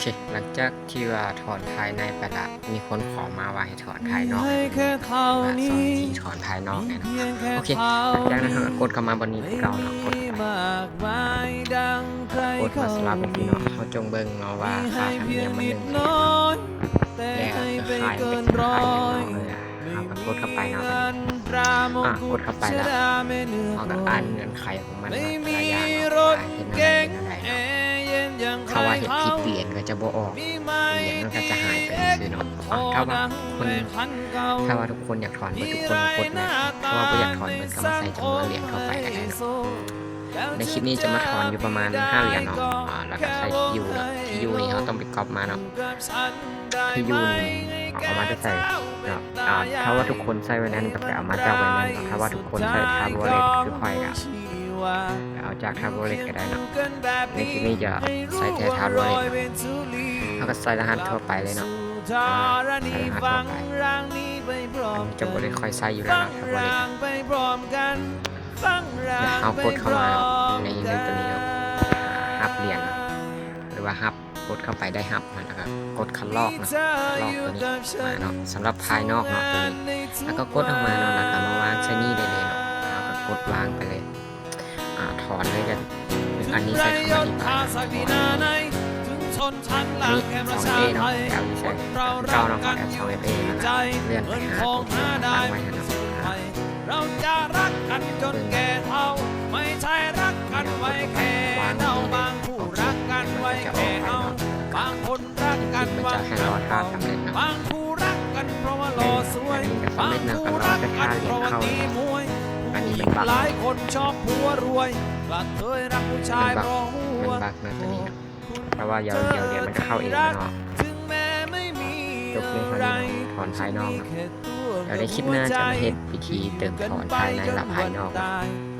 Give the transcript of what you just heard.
ເຄ ຫຼັງຈາກທີ່ວ່າຖອນພາຍໃນໄປລະ ມີຄົນຂໍມາວ່າໃຫ້ຖອນພາຍນອກໃຫ້ເບິ່ງ ວ່າສອນວິທີຖອນພາຍນອກແນ່ເນາະ. ໂອເຄ ຫຼັງຈາກນັ້ນເຮົາກໍກົດເຂົ້າມາບ່ອນນີ້ຄືເກົ່າເນາະ ກົດເຂົ້າໄປ ກົດມາສະຫຼັບຈັ່ງຊີ້ເນາະ. ເຮົາຈົ່ງເບິ່ງເນາະວ່າຄ່າທຳນຽມມັນໜຶ່ງເຫຼືອຍເນາະ ແລ້ວເຄືອຂ່າຍມັນເປັນເຄືອຂ່າຍຫຍັງເນາະ ເອີ ເຮົາກໍກົດເຂົ້າໄປເນາະ ອາ ກົດເຂົ້າໄປແລ້ວ ເຮົາກໍອ່ານເງື່ອນໄຂ ຂອງມັນເນາະ ແຕ່ລະຢ່າງເນາະ ວ່າເຮັດແນວໃດເປັນແນວໃດເນາະ. ຖ້າວ່າເຮັດຜິດຫຼຽນກໍຈະບໍ່ອອກ ຫຼຽນມັນກໍຈະຫາຍໄປຊື່ໆເນາະ. ຖ້າວ່າຄົນ ຖ້າວ່າທຸກຄົນຢາກຖອນເບິດທຸກຄົນກໍກົດເນາະ ຖ້າວ່າບໍ່ຢາກຖອນເບິດກໍມາໃສ່ຈຳນວນຫຼຽນເຂົ້າໄປກໍໄດ້ເນາະ. ໃນຄລິບນີ້ຈະມາຖອນຢູ່ປະມານຫ້າຫຼຽນເນາະ ອາ ແລ້ວກໍໃສ່ທີ່ຢູ່ເນາະ ທີ່ຢູ່ນີ້ເຮົາຕ້ອງໄປກັອບມາເນາະ ທີ່ຢູ່ນີ້ເຮົາເອົາມາແຕ່ໃສເນາະ. ອາ ຖ້າວ່າທຸກຄົນໃຊ້ໄວແນນກໍໄປເອົາມາຈາກໄວແນນເນາະ ຖ້າວ່າທຸກຄົນໃຊ້ທາດວໍເລັດຄືຂ້ອຍກໍ ເອົາຈາກທາດວໍເລັດກໍໄດ້ເນາະ. ໃນທີ່ນີ້ຈະໃຊ້ແຕ່ທາດວໍເລັດເນາະ ເຮົາກໍໃສ່ລະຫັດທົ່ວໄປເລີຍເນາະ ອາ ໃສ່ລະຫັດທົ່ວໄປ ອັນນີ້ຈະບໍ່ໄດ້ຄ່ອຍໃຊ້ຢູ່ແລ້ວເນາະ ທາດວໍເລັດ. ແລ້ວເຮົາກົດເຂົ້າມາໃນ ໃນໂຕນີ້ເນາະ ຮັບຫຼຽນເນາະ ຫຼືວ່າຮັບ ກົດເຂົ້າໄປໄດ້ຮັບ ແລ້ວກໍກົດຄັດລອກເນາະ ຄັດລອກໂຕນີ້ມາເນາະ ສຳລັບພາຍນອກເນາະ ໂຕນີ້ ແລ້ວກໍກົດອອກມາເນາະ ແລ້ວກໍມາວາງໃສ່ນີ້ໄດ້ເລີຍເນາະ ເຮົາກໍກົດວາງໄປເລີຍ ອາ ຖອນເລີຍກັນ ອັນນີ້ໃຊ້ຄຳອະທິບາຍເນາະ ຖອນ ນີ້ສອງເອເນາະ ແອບຢູ່ໃສ ເກົ່າເນາະ ແອບສອງເອ ແລ້ວກໍເລື່ອນໄປຫາຕົວທີ່ເຮົາຕັ້ງໄວ້ຫັ້ນເນາະ ອາ ເບິ່ງ ວາງນີ້ເນາະ ອອກຈາກນີ້ ມັນຈະໃຫ້ລໍຖ້າສຳເລັດເນາະ ອັນນີ້ກໍສຳເລັດແລ້ວ ກໍລໍແຕ່ຖ້າຫຼຽນເຂົ້າເນາະ ອັນນີ້ມັນບັກ ມັນບັກ ມັນບັກເນາະ ໂຕນີ້ເນາະ ແຕ່ວ່າດຽວ ດຽວຫຼຽນມັນກໍເຂົ້າເອງເນາະ. ຈົບພຽງເທົ່ານີ້ເນາະ ຖອນພາຍນອກເນາະ ແລ້ວໃນຄລິບໜ້າຈະມາເຮັດວິທີເຕີມຖອນພາຍໃນ ແລະ ພາຍນອກເນາະ.